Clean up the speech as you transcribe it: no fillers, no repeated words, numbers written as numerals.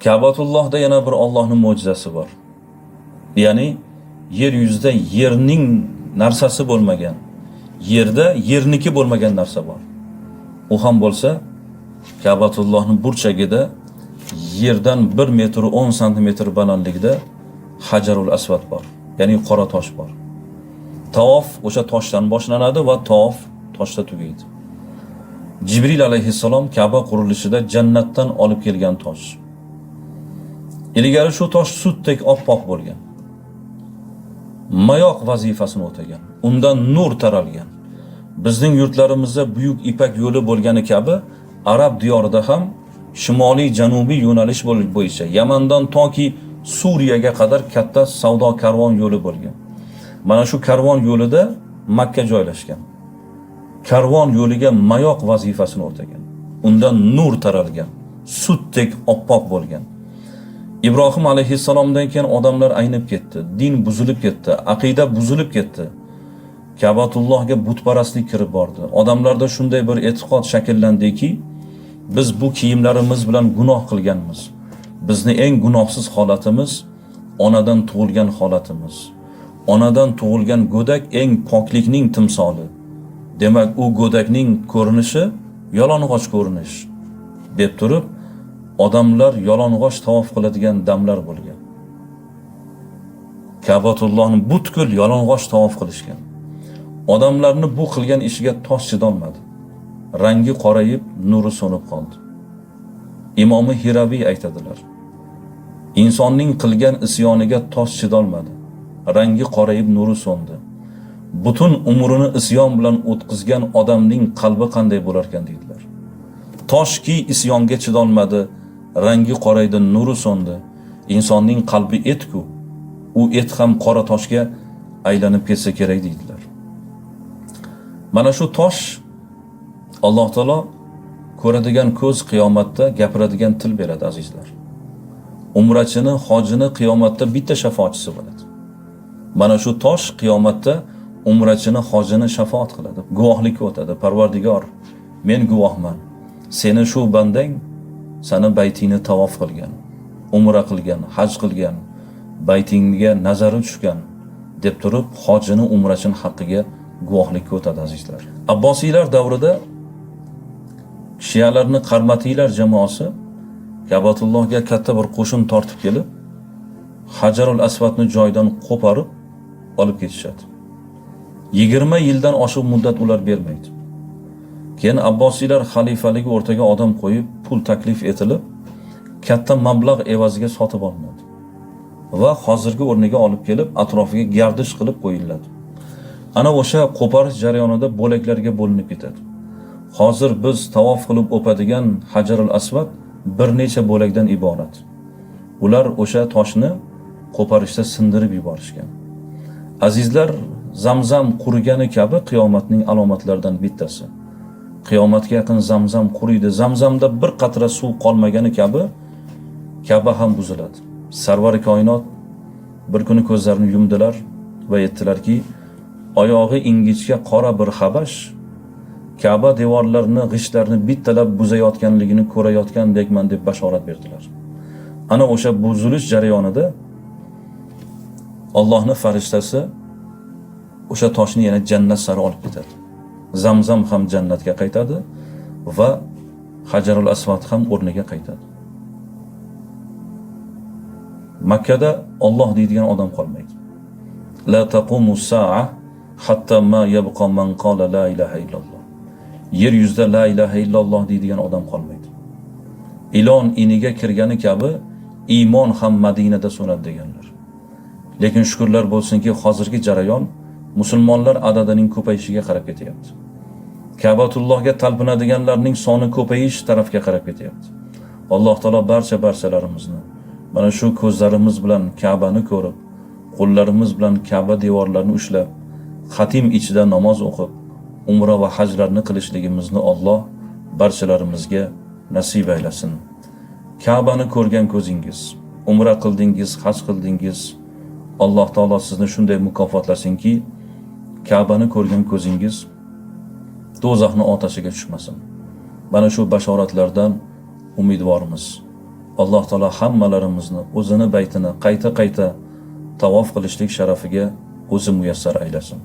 Ka'batullohda yana bir Allohning mo'jizasi bor. Ya'ni yer yuzida yerning narsasi bo'lmagan, yerda yerniki bo'lmagan narsa bor. U ham bo'lsa Ka'batullohning burchagida yerdan 1 metr 10 santimetr balandlikda Hajarul Asvad bor. Ya'ni qora tosh bor. Tavof o'sha toshdan boshlanadi va tavof toshda tugaydi. Jibril alayhissalom Ka'ba qurilishida jannatdan olib kelgan tosh. Ilgari shu tosh sutdek oppoq bo'lgan. Mayoq vazifasini o'tagan. Undan nur taralgan. Bizning yurtlarimizda buyuk Ipak yo'li bo'lgani kabi Arab diyorida ham shimoliy janubiy yo'nalish bo'yicha Yamandan toki Suriyaga qadar katta savdo karvon yo'li bo'lgan. Mana shu karvon yo'lida Makka joylashgan. Karvon yo'liga mayoq vazifasini o'tagan. Undan nur taralgan, sutdek oppoq bo'lgan. Ibrohim alayhissalomdan keyin odamlar aynib ketdi, din buzilib ketdi, aqida buzilib ketdi. Ka'batullohga butparastlik kirib bordi. Odamlarda shunday bir e'tiqod shakllandiki, biz bu kiyimlarimiz bilan gunoh qilganmiz. Bizni eng gunohsiz holatimiz onadan tug'ilgan holatimiz. Onadan tug'ilgan go'dak eng poklikning timsoli. Demak, u go'dakning ko'rinishi yalang'och ko'rinish deb turib, odamlar yalang'och tavof qiladigan damlar bo'lgan. Ka'batullohni butkul yalang'och tavof qilishgan. Odamlarni bu qilgan ishiga tosh chidolmadi. Rangi qorayib, nuri so'nib qoldi. Imomi Hiraviy aytadilar: insonning qilgan isyoniga tosh chidolmadi. Rangi qorayib, nuri so'ndi. Butun umrini isyon bilan o'tkazgan odamning qalbi qanday bo'larkan deydilar. Toshki isyonga chidolmadi, rangi qoraydi, nuri so'ndi. Insonning qalbi et-ku, u et ham qora toshga aylanib ketsa kerak deydilar. Mana shu tosh Alloh taolo ko'radigan ko'z qiyomatda gapiradigan til beradi, azizlar. Umrachini, hojini qiyomatda bitta shafoatchisi bo'ladi. Mana shu tosh qiyomatda umrachini, hojini shafoat qiladi, guvohlikka o'tadi. Parvardigor, men guvohman. Seni shu bandang sani baytingni tavof qilgan, umra qilgan, haj qilgan, baytingga nazari tushgan deb turib, hojini, umrachini haqqiga guvohlikka o'tadi, azizlar. Abbosiylar davrida shialarni Qarmatiylar jamoasi Ka'batullohga katta bir qo'shin tortib kelib, Hajarul Asvadni joyidan qo'parib olib ketishadi. 20 yildan oshiq muddat ular bermaydi. Keyin Abbosiylar xalifaligi o'rtaga odam qo'yib, pul taklif etilib, katta mablag' evaziga sotib olinadi. Va hozirgi o'rniga olib kelib, atrofiga gardish qilib qo'yiladi. Ana o'sha qo'parish jarayonida bo'laklarga bo'linib ketadi. Hozir biz tavof qilib o'padigan Hajarul Asvad bir necha bo'lakdan iborat. Ular o'sha toshni qo'parishda sindirib yuborishgan. Azizlar, Zamzam qurigani kabi qiyomatning alomatlaridan bittasi. Qiyomatga yaqin Zamzam quriydi. Zamzamda bir qatra suv qolmagani kabi Ka'ba ham buziladi. Sarvar koinot bir kuni ko'zlarini yumdilar va aytdilarki, oyog'i ingichka qora bir habash Ka'ba devorlarini, g'ishtlarini bittalab buzayotganligini ko'rayotgandekman deb bashorat berdilar. Ana o'sha buzilish jarayonida Allohning farishtasi o'sha toshni yana jannat sari olib ketadi. Zamzam ham jannatga qaytadi va Hajarul Asvad ham o'rniga qaytadi. Makkada Alloh deydigan odam qolmaydi. La taqumu sa'a hatta ma yabqa man qala la ilaha illalloh. Yer yuzida la ilaha illalloh deydigan odam qolmaydi. Ilon iniga kirgani kabi iymon ham Madinada so'nadi deganlar. Lekin shukrlar bo'lsinki, hozirgi jarayon musulmonlar adadining ko'payishiga qarab ketyapti. Ka'batullohga talpinadiganlarning soni ko'payish tarafga qarab ketyapti. Alloh taolo barcha barchalarimizni mana shu ko'zlarimiz bilan Ka'bani ko'rib, qo'llarimiz bilan Ka'ba devorlarini ushlab, xatim ichida namoz o'qib, umra va hajlarni qilishligimizni Alloh barchalarimizga nasib aylasin. Ka'bani ko'rgan ko'zingiz, umra qildingiz, haj qildingiz, Alloh taolo sizni shunday mukofotlasinki, Ka'bani ko'rgan ko'zingiz do'zaxni otashiga tushmasin. Mana shu bashoratlardan umidvormiz. Alloh taolo hammalarimizni o'zini baytini qayta-qayta tavof qilishlik sharafiga o'zi muyassar aylasin.